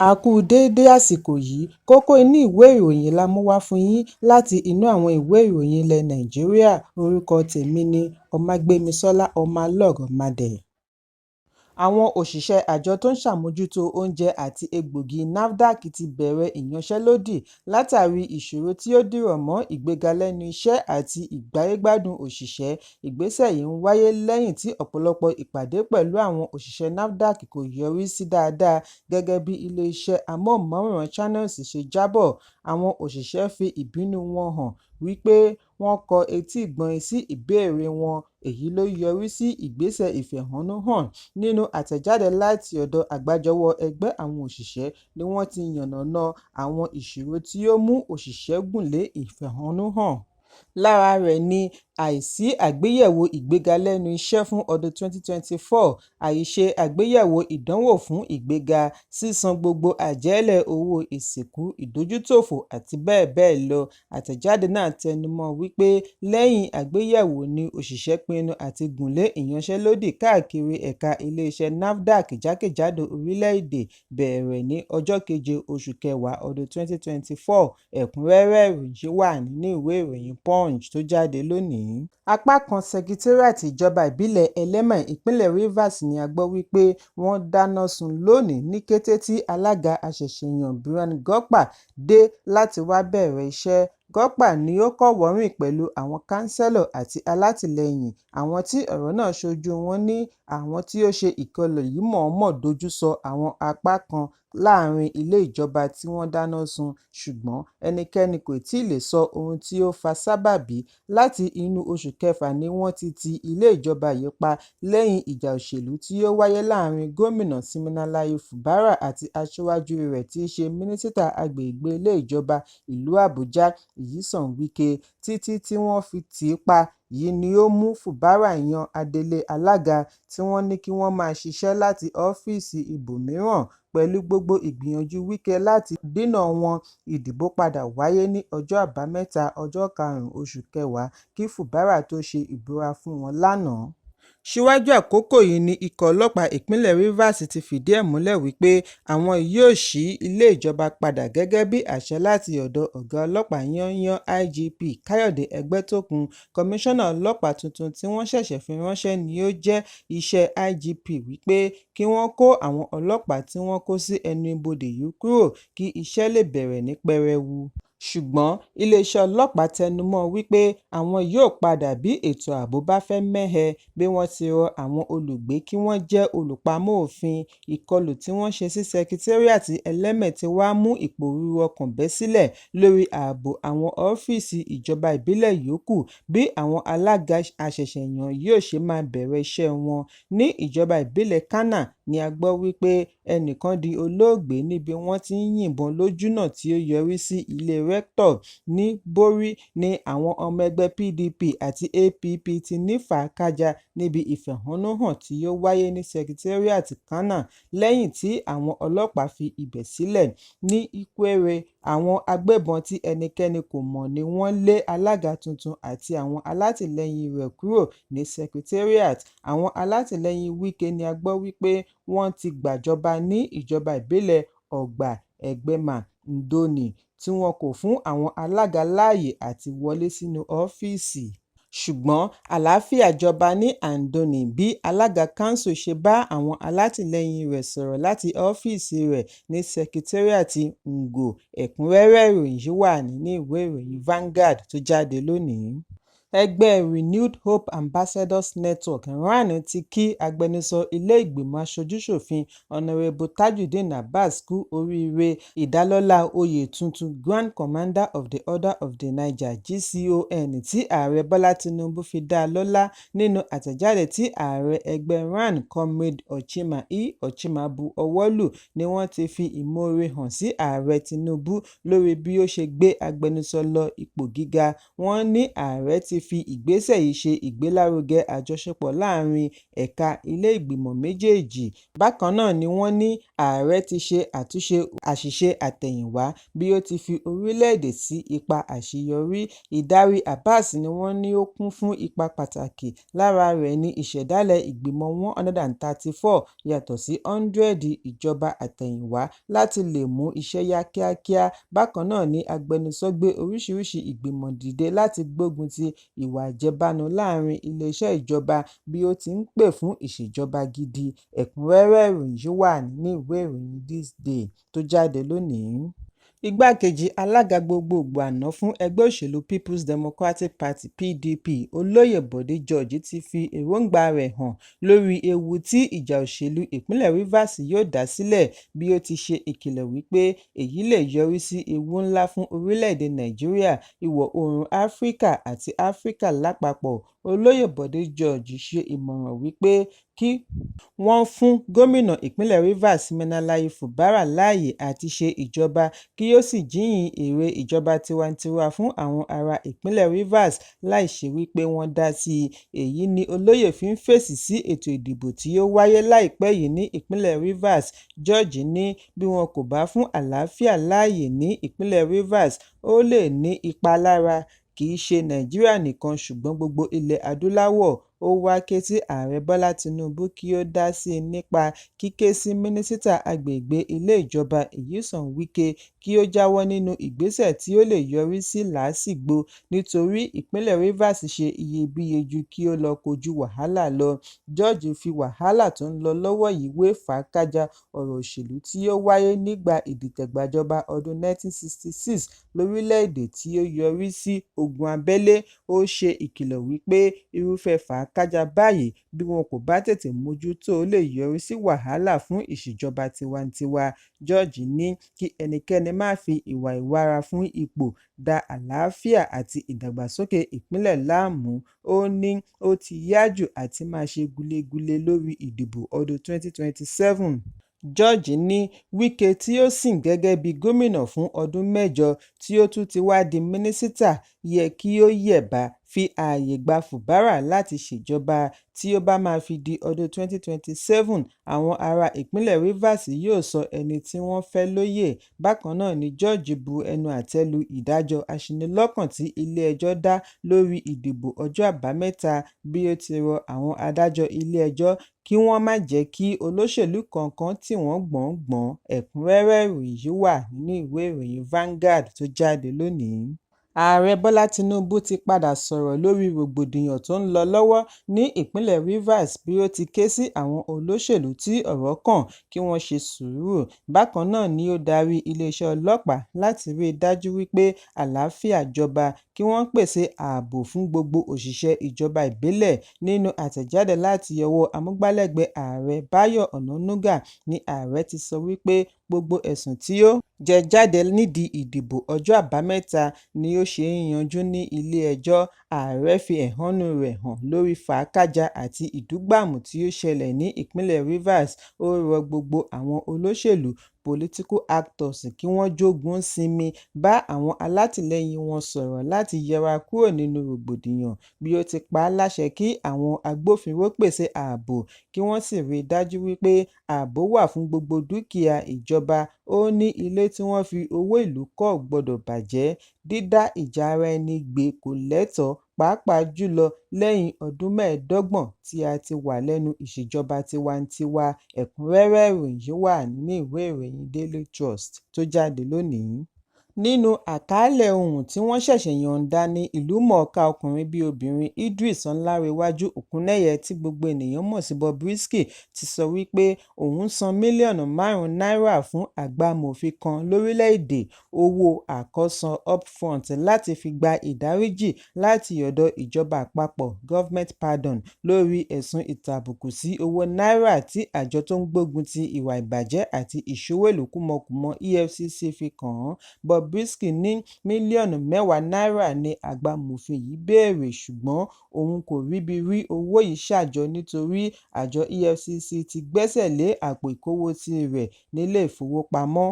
A kú déédé àsìkò yìí. Kókó inú ìwé ìròyìn la mú wá fún yín láti inú àwọn ìwé ìròyìn ilẹ̀ Nàìjíríà. Orúkọ tèmi ni Ọmágbémisọ́lá Ọmọlọ́rọ̀madẹ̀. Àwọn òṣìṣẹ́ àjọ tó ń ṣàmójútó oúnjẹ àti egbòogi NAFDAC ti bẹ̀rẹ̀ ìyanṣẹ́lódì látàrí ìṣòro tí ó dìrọ̀ mọ́ ìgbéga lẹ́nu iṣẹ́ àti ìgbáyégbádùn òṣìṣẹ́. Ìgbésẹ̀ yìí ń wáyé lẹ́yìn tí ọ̀pọ̀lọpọ̀ ìpàdé pẹ̀lú àwọn òṣìṣẹ́ NAFDAC kò yọrí sí dáadáa gẹ́gẹ́ bí iléeṣẹ́ amóhùnmáwòrán Channels ṣe jábọ̀. Àwọn òṣìṣẹ́ fi ìbínú wọn hàn wípé wọ́n kọ etí ìgbọ́yín sí ìbéèrè wọn, èyí ló yọrí sí ìgbésẹ̀ ìfẹ̀hónúhàn. Nínú àtẹ̀jáde láti ọ̀dọ̀ àgbájọwọ́ ẹgbẹ́ àwọn òṣìṣẹ́ ni wọ́n ti yànnàná àwọn ìṣòro tí ó mú òṣìṣẹ́ gùnlé ìfẹ̀hónúhàn. Lára rẹ̀ ni àìsí àgbéyẹ̀wò ìgbéga lẹ́nu iṣẹ́ fún ọdún 2024, àìṣe àgbéyẹ̀wò ìdánwò fún ìgbéga, sísan gbogbo àjẹ́lẹ̀ owó ìsìnkú ìdójútòfò àti bẹ́ẹ̀ bẹ́ẹ̀ lọ. Àtẹ̀jáde náà tẹnumọ́ wípé lẹ́yìn àgbéyẹ̀wò ni òṣìṣẹ́ pinnu àti gùnlé ìyanṣẹ́lódì káàkiri ẹ̀ka iléeṣẹ́ NAFDAC jákèjádò orílẹ̀-èdè bẹ̀rẹ̀ ní ọjọ́ 7 oṣù kẹwàá ọdún 2024. Ẹ̀kúnrẹ́rẹ́ ìròyìn wà nínú ìwé ìròyìn Punch tó jáde lónìí. Apá kan Sẹkítírìàtì ìjọba ìbílẹ̀ Eleme, ìpínlẹ̀ Rivers ni a gbọ́ wípé wọ́n dáná sun lónìí ní kété tí alága àṣẹ̀ṣẹ̀yàn Brian Gokpa dé láti wá bẹ̀rẹ̀ iṣẹ́. Gokpa ni ó kọ́wọ̀ọ́rìn pẹ̀lú àwọn kánsílọ̀ àti alátìlẹyìn. Àwọn tí ọ̀rọ̀ náà ṣojú wọn ní àwọn tí ó ṣe ìkọlù yìí mọ̀ọ́mọ̀ dojú sọ àwọn apá kan láàárín ilé ìjọba tí wọ́n dáná sun, ṣùgbọ́n ẹnikẹ́ni kò tíì lè sọ ohun tí ó fa sábàbí. Láti inú oṣù kẹfà ni wọ́n ti ti ilé ìjọba yìí pa lẹ́yìn ìjà òṣèlú tí ó wáyé láàárín Gómìnà Siminalayi Fubara àti aṣíwájú rẹ̀ tí í ṣe Mínísítà agbègbè ilé ìjọba ìlú Àbújá, Nyesom Wike, títí tí wọ́n fi tì í pa. Yìí ni ó mú Fubara yan adelé alága tí wọ́n ní kí wọ́n máa ṣiṣẹ́ láti ọ́fíìsì ibòmíràn. Pẹ̀lú gbogbo ìgbìyànjú Wike láti dínà wọn, ìdìbò padà wáyé ní ọjọ́ Àbámẹ́ta, ọjọ́ 5 oṣù kẹwàá kí Fubara tó ṣe ìbúra fún wọn lánàá. Síwájú àkókò yìí ni ikọ̀ ọlọ́pàá ìpínlẹ̀ Rivers ti fìdí ẹ̀ múlẹ̀ wípé àwọn yóò ṣí ilé ìjọba padà gẹ́gẹ́ bí àṣẹ láti ọ̀dọ̀ ọ̀gá ọlọ́pàá yányán IGP Káyọ̀dé Ẹgbẹ́tókun. Kọmíṣánná ọlọ́pàá tuntun tí wọ́n ṣẹ̀ṣẹ̀ fi ránṣẹ́ ni ó jẹ́ iṣẹ́ IGP wípé kí wọ́n kó àwọn ọlọ́pàá tí wọ́n kó sí ẹnu ibodè yìí kúrò kí iṣẹ́ lè bẹ̀rẹ̀ ní pẹrẹwu. Ṣùgbọ́n iléeṣẹ́ ọlọ́pàá tẹnumọ́ wípé àwọn yóò padà bí ètò ààbò bá fẹ́ mẹ́hẹ bí wọ́n ti rọ àwọn olùgbé kí wọ́n jẹ́ olùpamọ́ òfin. Ìkọlù tí wọ́n ṣe sí Sẹkítírìàtì Eleme ti wá mú ìpòrúru ọkàn bẹ́ sílẹ̀ lórí ààbò àwọn ọ́fíìsì ìjọba ìbílẹ̀ yòókù bí àwọn alága àṣẹ̀ṣẹ̀yàn yóò ṣe máa bẹ̀rẹ̀ iṣẹ́ wọn. Ní ìjọba ìbílẹ̀ Khana ni a gbọ́ wípé ẹnìkan di olóògbé níbi wọ́n ti ń yìnbọn lójúnà tí ó yọrí sí ilé Rẹ́ktọ̀. Ní Bórí ní àwọn ọmọ ẹgbẹ́ PDP àti APP ti ní fàákájàá níbi ìfẹ̀hónúhàn tí ó wáyé ní Sẹkítírìàtì Khana lẹ́yìn tí àwọn ọlọ́pàá fi ibẹ̀ sílẹ̀. Ní Ikwerre, àwọn agbébọn tí ẹnikẹ́ni kò mọ̀ ní wọ́n lé alága tuntun àti àwọn alátìlẹyìn rẹ̀ kúrò ní Secretariat. Àwọn alátìlẹyìn Wike ni a gbọ́ wípé wọ́n ti gbàjọba ní ìjọba ìbílẹ̀ Ogba Egbema Ndoni tí wọn kò fún àwọn alága láàyè àti wọlé sínú ọ́fíìsì. Ṣùgbọ́n àlàáfíà jọba ní Andoni bí alága kánsù ṣe bá àwọn alátìlẹyìn rẹ̀ sọ̀rọ̀ láti ọ́fíìsì rẹ̀ ní Secretariat Ngo. Ẹ̀kúnrẹ́rẹ́ ìròyìn yìí wà nínú ìwé ìròyìn Vanguard tó jáde lónìí. Ẹgbẹ́ Renewed Hope Ambassadors Network (RAN) ti kí agbẹnusọ ilé ìgbìmọ̀ aṣojú-ṣòfin Honorable Tajudeen Abbas kú oríire ìdálọ́lá oyè tuntun Grand Commander of the Order of the Niger (GCON) tí Ààrẹ Bọ́lá Tinubu fi dá a lọ́lá. Nínú àtẹ̀jáde tí ààrẹ ẹgbẹ́ RAN, Comrade Ochima E. Ochima bu ọwọ́ lù ni wọ́n ti fi ìmoore hàn sí Ààrẹ Tinubu lórí bí ó ṣe gbé agbẹnusọ lọ ipò gíga. Wọ́n ní ààrẹ ti fi ìgbésẹ̀ yìí ṣe ìgbélárugẹ àjọṣepọ̀ láàrin ẹ̀ka ilé ìgbìmọ̀ méjèèjì. Bákan náà ni wọ́n ní ààrẹ ti ṣe àtúnṣe àṣìṣe àtẹ̀yìnwá bí ó ti fi orílẹ̀-èdè sí ipa àṣeyọrí. Ìdarí Abás ni wọ́n ní ó kún fún ipa pàtàkì, lára rẹ̀ ní ìṣẹ̀dálẹ̀ ìgbìmọ̀ 134 yàtọ̀ sí 100 ìjọba àtẹ̀yìnwá láti lè mú iṣẹ́ yá kíákíá. Bákan náà ni agbẹnusọ gbé oríṣiríṣi ìgbìmọ̀ dìde láti gbógun ti ìwà àjẹbánu láàrin iléeṣẹ́ ìjọba bí ó ti ń pè fún ìṣèjọba gidi. Ẹ̀kúnrẹ́rẹ́ ìròyìn yìí wà nínú ìwé ìròyìn This Day tó jáde lónìí. Igbákejì alága gbogboògbò àná fún ẹgbẹ́ òṣèlú Peoples Democratic Party (PDP), Olóyè Bọ̀dé George ti fi èròńgbà rẹ̀ hàn lórí ewu tí ìjà òṣèlú ìpínlẹ̀ Rivers yóò dá sílẹ̀ bí ó ti ṣe ìkìlọ̀ wípé èyí lè yọrí sí ewu ńlá fún orílẹ̀-èdè Nàìjíríà, Ìwọ̀-oòrùn Áfíríkà àti Áfíríkà lápapọ̀. Olóyè Bọ̀dé George ṣe ìmọ̀ràn wípé kí wọ́n fún gómìnà ìpínlẹ̀ Rivers Siminalayi Fubara láàyè àti ṣe ìjọba kí ó sì jíyìn èrè ìjọba tiwantiwa fún àwọn ará ìpínlẹ̀ Rivers láì ṣe wípé wọ́n dá sí i. Èyí ni olóyè fi ń fèsì sí ètò ìdìbò tí yóò wáyé láìpẹ́ yìí ní ìpínlẹ̀ Rivers. George ní bí wọn kò bá fún àlàáfíà láàyè ní ìpínlẹ̀ Rivers, ó lè ní ipa lára kì í ṣe Nàìjíríà nìkan ṣùgbọ́n gbogbo ilẹ̀ adúláwọ̀. Ó wá ké sí Ààrẹ Bọ́lá Tinubu kí ó dá sí i nípa kíké sí Mínísítà Agbègbè Ilé Ìjọba Nyesom Wike kí ó jáwọ́ nínú ìgbésẹ̀ tí ó lè yọrí sí làásìgbò nítorí ìpínlẹ̀ Rivers ṣe iyebíye ju kí ó lọ kojú wàhálà lọ. George fi wàhálà tó ń lọ lọ́wọ́ yìí wé fàákájaa ọ̀rọ̀ òṣèlú tí ó wáyé nígbà ìdìtẹ̀gbàjọba ọdún 1966 lórílẹ̀-èdè tí ó yọrí sí ogun abẹ́lé. Ó ṣe ìkìlọ̀ wípé irúfẹ́ fàákájaa báyìí bí wọn kò bá tètè mójútó lè yọrí sí wàhálà fún ìṣèjọba tiwantiwa. George ní kí ẹnikẹ́ni má fi ìwà ìwára fún ipò da àlàáfíà àti ìdàgbàsókè ìpínlẹ̀ láàmú. Ó ní ó ti yá jù àti máa ṣe gulegule lórí ìdìbò ọdún 2027. George ní Wike tí ó sìn gẹ́gẹ́ bí gómìnà fún ọdún mẹ́jọ tí ó tún ti wá di mínísítà yẹ kí ó yẹ̀bá fi ààyè gba Fubara láti ṣèjọba. Tí ó bá máa fi di ọdún 2027, àwọn ará ìpínlẹ̀ Rivers yóò sọ ẹni tí wọ́n fẹ́ lóyè. Bákan náà ni George bu ẹnu àtẹ́ lu ìdájọ́ aṣinilọ́kàn tí ilé-ẹjọ́ dá lórí ìdìbò ọjọ́ Àbámẹ́ta bí ó ti rọ àwọn adájọ́ ilé-ẹjọ́ kí wọ́n má jẹ́ kí olóṣèlú kankan tì wọ́n gbọ̀ngbọ̀n. Ẹ̀kúnrẹ́rẹ́ ìròyìn yìí wà nínú ìwé ìròyìn Vanguard tó jáde lónìí. Ààrẹ Bọ́lá Tinubu ti padà sọ̀rọ̀ lórí rògbòdìyàn tó ń lọ lọ́wọ́ ní ìpínlẹ̀ Rivers bí ó ti ké sí àwọn olóṣèlú tí ọ̀rọ̀ kàn kí wọ́n ṣe sùúrù. Bákan náà ni ó darí iléeṣẹ́ ọlọ́pàá láti rí i dájú wípé àlàáfíà jọba, kí wọ́n pèsè ààbò fún gbogbo òṣìṣẹ́ ìjọba ìbílẹ̀. Nínú àtẹ̀jáde láti ọwọ́ amúgbálẹ́gbẹ̀ẹ́ ààrẹ Báyọ̀ Ọ̀nànúgà ní ààrẹ ti sọ wípé gbogbo ẹ̀sùn tí ó jẹ jáde nídìí ìdìbò ọjọ́ Àbámẹ́ta ni ó ṣe é yanjú ní ilé-ẹjọ́. Ààrẹ fi ẹ̀hónú rẹ̀ hàn lórí fàákájaa àti ìdúgbàmù tí ó ṣẹlẹ̀ ní ìpínlẹ̀ Rivers. Ó rọ gbogbo àwọn olóṣèlú political actors kí wọ́n jógun-sinmi, bá àwọn alátìlẹ́yìn wọn sọ̀rọ̀ láti yẹra kúrò nínú rògbòdìyàn bí ó ti pa á láṣẹ kí àwọn agbófinró pèsè ààbò kí wọ́n sì rí i dájú wípé ààbò wà fún gbogbo dúkìá ìjọba. Ó ní ilé tí wọ́n fi owó ìlú kọ́ ò gbọdọ̀ bàjẹ́. Dídá ìjà ara ẹni gbé kò lẹ́tọ̀ọ́ pàápàá jùlọ lẹ́yìn ọdún 25 tí a ti wà lẹ́nu ìṣèjọba tiwantiwa. Ẹ̀kúnrẹ́rẹ́ ìròyìn yìí wà nínú ìwé ìròyìn Daily Trust tó jáde lónìí. Nínú àkàálẹ̀ ohun tí wọ́n ṣẹ̀ṣẹ̀ yọ̀ǹda ní ìlúmọ̀ọ́ká ọkùnrin-bí-obìnrin Idris Ọlánrewájú Òkúnnẹ́yẹ tí gbogbo ènìyàn mọ̀ sí Bobrisky ti sọ wípé òun san mílíọ̀nù 5 náírà fún àgbà-amòfin kan lórílẹ̀-èdè owó àkọ́san "up-front" láti fi gba ìdáríjì láti ọ̀dọ̀ ìjọba àpapọ̀ "government pardon" lórí ẹ̀sùn ìtàbùkù sí owó náírà tí àjọ tó ń gbógun ti ìwà ìbàjẹ́ àti ìṣowó-ìlú kúmọkùmọ EFCC fi kàn án. Bobrisky ní mílíọ̀nù 10 náírà ni àgbà-amòfin yìí béèrè ṣùgbọ́n òun kò ríbi rí owó yìí ṣà jọ nítorí àjọ EFCC ti gbẹ́sẹ̀ lé àpò ìkówósí rẹ̀ nílé-ìfowópamọ́.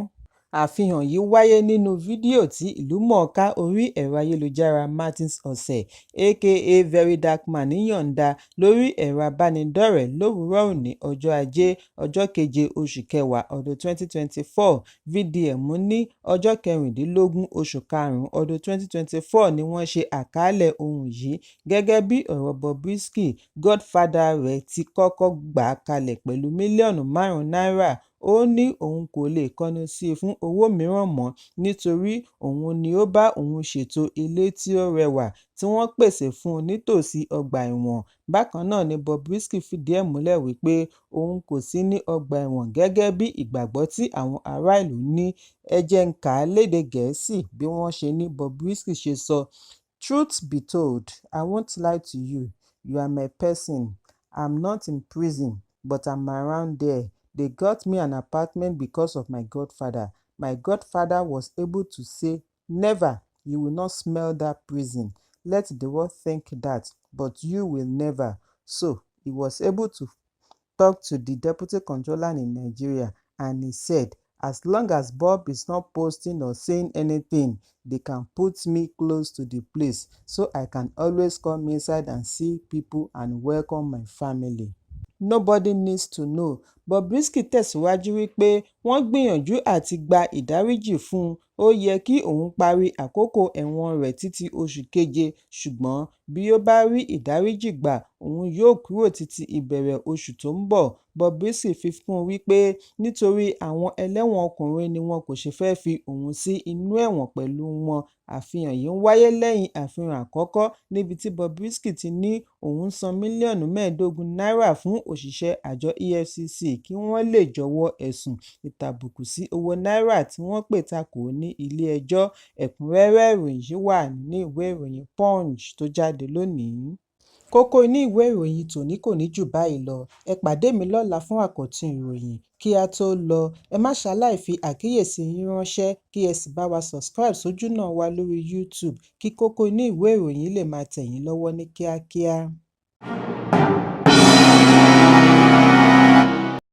Àfihàn yìí wáyé nínú fídíò tí ìlúmọ̀ọ́ká orí ẹ̀rọ ayélujára Martins Otse, aka VeryDarkMan yọ̀ǹda lórí ẹ̀rọ ìbánidọ́rẹ̀ẹ́ lówùúrọ̀ òní ọjọ́ Ajé, ọjọ́ keje oṣù kẹwàá ọdún 2024. VDM ní ọjọ́ 16 oṣù karùn-ún ọdún 2024 ni wọ́n ṣe àkàálẹ̀ ohun yìí. Gẹ́gẹ́ bí ọ̀rọ̀ Bobrisky, godfather rẹ̀ ti kọ́kọ́ gbà á kalẹ̀ pẹ̀lú mílíọ̀nù márùn-ún náírà, ó ní òun kò lè kọnu sí i fún owó mìíràn mọ́ nítorí òun ni ó bá òun ṣètò ilé tí ó rẹwà tí wọ́n pèsè fún un nítòsí ọgbà ẹ̀wọ̀n. Bákan náà ni Bobrisky fìdí ẹ̀ múlẹ̀ wípé òun kò sí ní ọgbà ẹ̀wọ̀n gẹ́gẹ́ bí ìgbàgbọ́ tí àwọn ará ìlú ní. Ẹ jẹ́ n kà á lédè Gẹ̀ẹ́sì bí wọ́n ṣe ní Bobrisky ṣe sọ: "Truth be told, I won't lie to you, you are my person. I'm not in prison, but I'm around there. They got me an apartment because of my godfather. My godfather was able to say, 'Never, you will not smell that prison. Let the world think that, but you will never.' So he was able to talk to the deputy controller in Nigeria and he said, as long as Bob is not posting or saying anything, they can put me close to the place so I can always come inside and see people and welcome my family. Nobody needs to know." Bobrisky tẹ̀síwájú wípé wọ́n gbìyànjú àti gba ìdáríjì fún un, ó yẹ kí òun parí àkókò ẹ̀wọ̀n rẹ̀ títí oṣù keje, ṣùgbọ́n bí ó bá rí ìdáríjì gbà, òun yóò kúrò títí ìbẹ̀rẹ̀ oṣù tó ń bọ̀. Bobrisky fi kún un wípé nítorí àwọn ẹlẹ́wọ̀n ọkùnrin ni wọn kò ṣe fẹ́ fi òun sí inú ẹ̀wọ̀n pẹ̀lú wọn. Àfihàn yìí ń wáyé lẹ́yìn àfihàn àkọ́kọ́ níbi tí Bobrisky ti ní òun san mílíọ̀nù 15 náírà fún òṣìṣẹ́ àjọ EFCC kí wọ́n lè jọ̀wọ́ ẹ̀sùn ìtàbùkù sí owó náírà tí wọ́n pè takò ó ní ilé-ẹjọ́. Ẹ̀kúnrẹ́rẹ́ ìròyìn yìí wà nínú ìwé ìròyìn Punch tó jáde lónìí. Kókó inú ìwé ìròyìn tòní kò ní jù báyìí lọ. Ẹ pàdé mi lọ́la fún àkọ́tún ìròyìn. Kí á tó lọ, ẹ má ṣaláì fi àkíyèsí yín ránṣẹ́ kí ẹ sì bá wa subscribe sójúnà wa lórí YouTube kí kókó inú ìwé ìròyìn lè máa tẹ̀ yín lọ́wọ́ ní kíákíá.